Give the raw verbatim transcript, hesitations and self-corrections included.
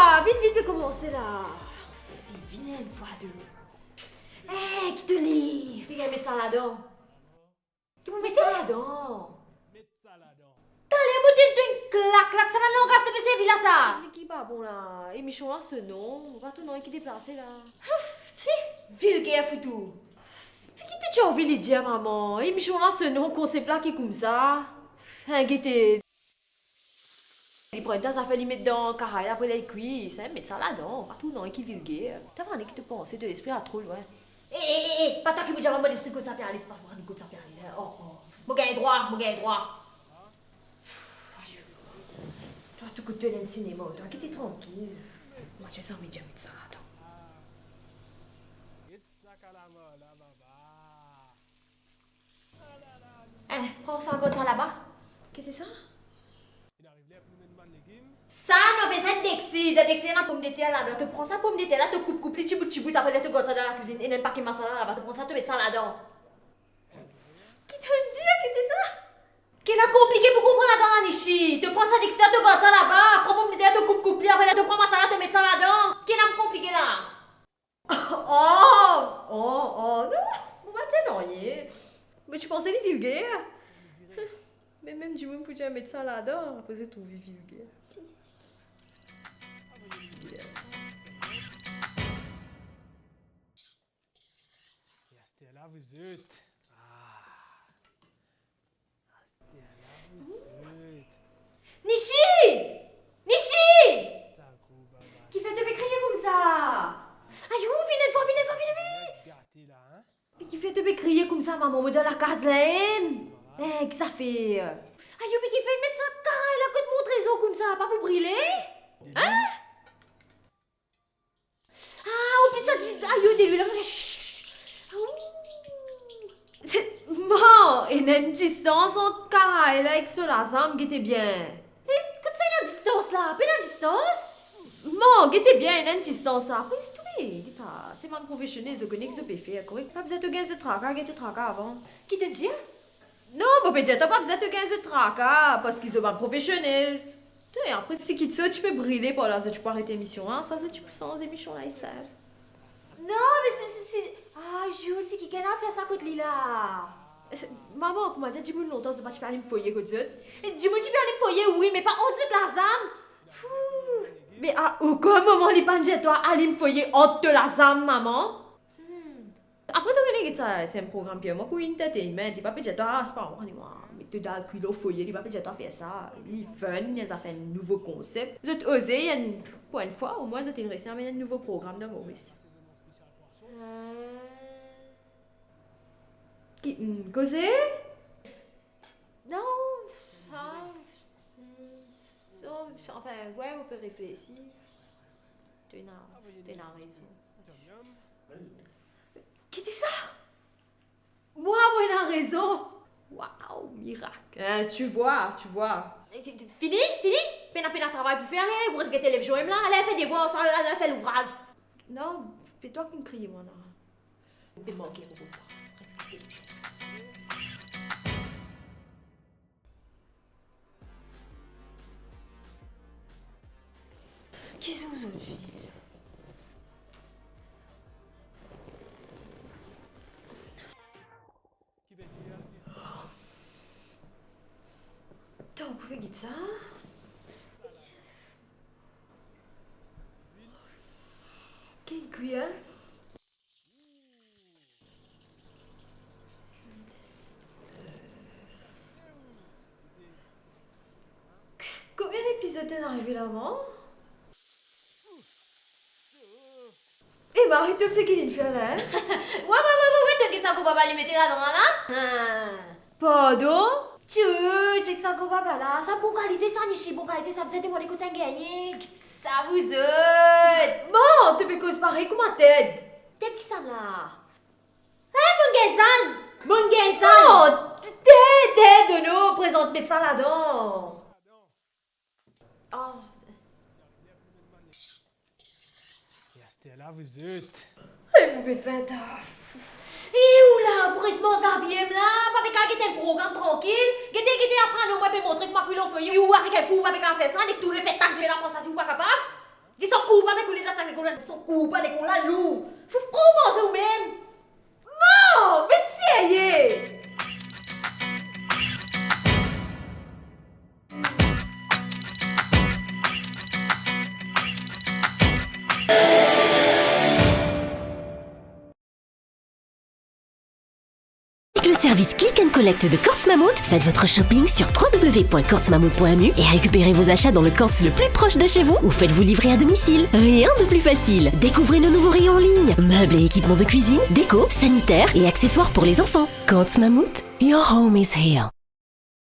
Ah, vit, vit, pe koumanse la. Vinn enn fwa de. Eh, ki to lev? Ki gagn met sa ladan? Ki pou met sa ladan? Met sa ladan. Taler mo donn twa enn klak, klak, sa bann langaz to pe servi la sa. Me ki pa bon la? Emision la so non, pa to nom ki deplase la. Ti, vilger foutou. Me ki to ti anvi li dir, mama? Emision la so non, konsep la ki koumsa. Hein, gete. Li pran enn ta zafer, li met dan karay la, apre li kwi. Sa, met sa ladan, pa tou non ki vilger. Ta vane ki to panse, to lespri al tro lwin. Eh, eh, eh, eh, pa twa ki pou dir mwa mo lespri kot sa pe ale, se pa mwa kot sa pe ale la. Oh, oh. Mo gagn drwa, mo gagn drwa. Twa, tou kot to ena enn sinema, twa, gete trankil. Mwa, ti sa, met sa ladan. Eh, pran sa, gard sa laba. Ki ti sa? Sa, nou bizin deksi, dan deksi ena pomdeter ladan. To pran sa pomdeter la, to koup, koup li tibout, tibout, apre to gard sa dan lakwizinn, ena enn pake masala laba, to pran sa, to met sa ladan. Ki to'nn dir, ki ti sa? Ki ena konplike pou konpran ladan la, Nishi? To pran sa deksi la, to gard sa laba, pran pomdeter, to koup, koup li, apre to pran masala, to met sa ladan. Ki ena pou konplike la? Oh, oh, oh, non, mo pa dir nanye. Mo ti panse li vilger. Me mem dimoun pou dir met sa ladan, apre zot trouv li vilger. E aster la, vous êtes. Ah. Nishi! Nishi! Kifer to pe kriye koumsa? Ayou, vinn enn fwa, vinn enn fwa, vinn, vinn! Me kifer to pe kriye koumsa, mama? Mo dan lakaz la, em? Eh, ki zafer? Ayou, me kifer met sa karay la kot mo trezor koumsa? Pa pou brile? Hein? Ah, anplis sa ti, ayo, delwil la. Bon, ena enn distans ant karay la ek so lazam, gete bien. E, kot sa ena distans la? Pena distans? Bon, gete bien, ena enn distans la. Apre, touletan, sa, se bann profesionel, zot kone ki zot pe fer, korek? Pa bizin to gagn zot traka, gagn to traka avan. Ki to'nn dir? Non, mo pe dir twa pa bizin to gagn zot traka, parski zot bann profesionel. Te, apre, si kiksoz ti pe brile par la, zot ti pou aret emision la, swa zot ti pou sanz emision la, e sa. Non, me si, si, si, ah, Jou, si kikenn al fer sa kot li la. E se, mama, kouma dir, dimoun lontan, zot pa ti pe alim foye kot zot. E dimoun ti pe alim foye, wi, me pa ant zot lazam. Fou. Me a okenn moman li pa'nn dir twa alim foye ant to lazam, mama. Hmm. Apre to kone ki sa, se enn program pirman pou entertainment, li pa pe dir twa, ah, se pa mwa, li mwa, met to dal kwi lor foye, li pa pe dir twa fer sa. Li fun, li enn zafer, enn nouvo konsep. Zot oze, enn, pou enn fwa, omwin zot inn resi amenn enn nouvo program dan Moris. Euh. Ki, hmm, koze? Non, sa, hmm, sa, sa, anfin, wi, mo pe reflesi. To ena, to ena rezon. Ki ti sa? Mwa, mo ena rezon. Waw, mirak. Hein, tu vois, tu vois. E, ti, ti, fini, fini? Pena, pena travay pou fer, ale, ou res gete lev zom la. Ale, fer devwar, swa ale, ale fer louvraz. Non, se twa ki'nn kriye mwa la. Ou pe manke mo repa. Res gete lev zom. Ki zour zordi? Tankou pe git sa. Ki kwi, hein? Konbien epizod tonn arive la, man? E Marie-Top, seki li'nn fer la, hein? Wi, wi, wi, wi, wi, to get sa gro baba li mete ladan la? Hein. Pardon? Tchou, tchek sa gro baba la. Sa bon kalite sa, Nishi, bon kalite sa, bizin demande kot sa inn gagne. Get sa, vouzot. Bon, to pe koz parey kouma Ted. Ted kisannla? Hein, bann genzann! Bann genzann! Oh, Ted, Ted, oh non, prezant, met sa ladan. Oh. E aster la, vouzot. E, mo pe finn ta. E ou la, pou res manz laviem la, pa pe kav get enn program trankil. Gete, gete, apre nou, mo pe montre kouma kwi lor foye. Ou avek enn fou, pa pe kav fer sa, nek tou le fet tak, dimoun la pran sa si ou pa kapav. Dis, son kourba pe koule dan sak lekol la, dis, son kourba lekol la lour. Fou, fou manze ou mem. Non, met serye. Avec le service Click and Collect de Courts Mammouth, faites votre shopping sur trois W point courts mammouth point M U et récupérez vos achats dans le Courts le plus proche de chez vous ou faites-vous livrer à domicile. Rien de plus facile. Découvrez nos nouveaux rayons en ligne. Meubles et équipements de cuisine, déco, sanitaire et accessoires pour les enfants. Courts Mammouth, your home is here.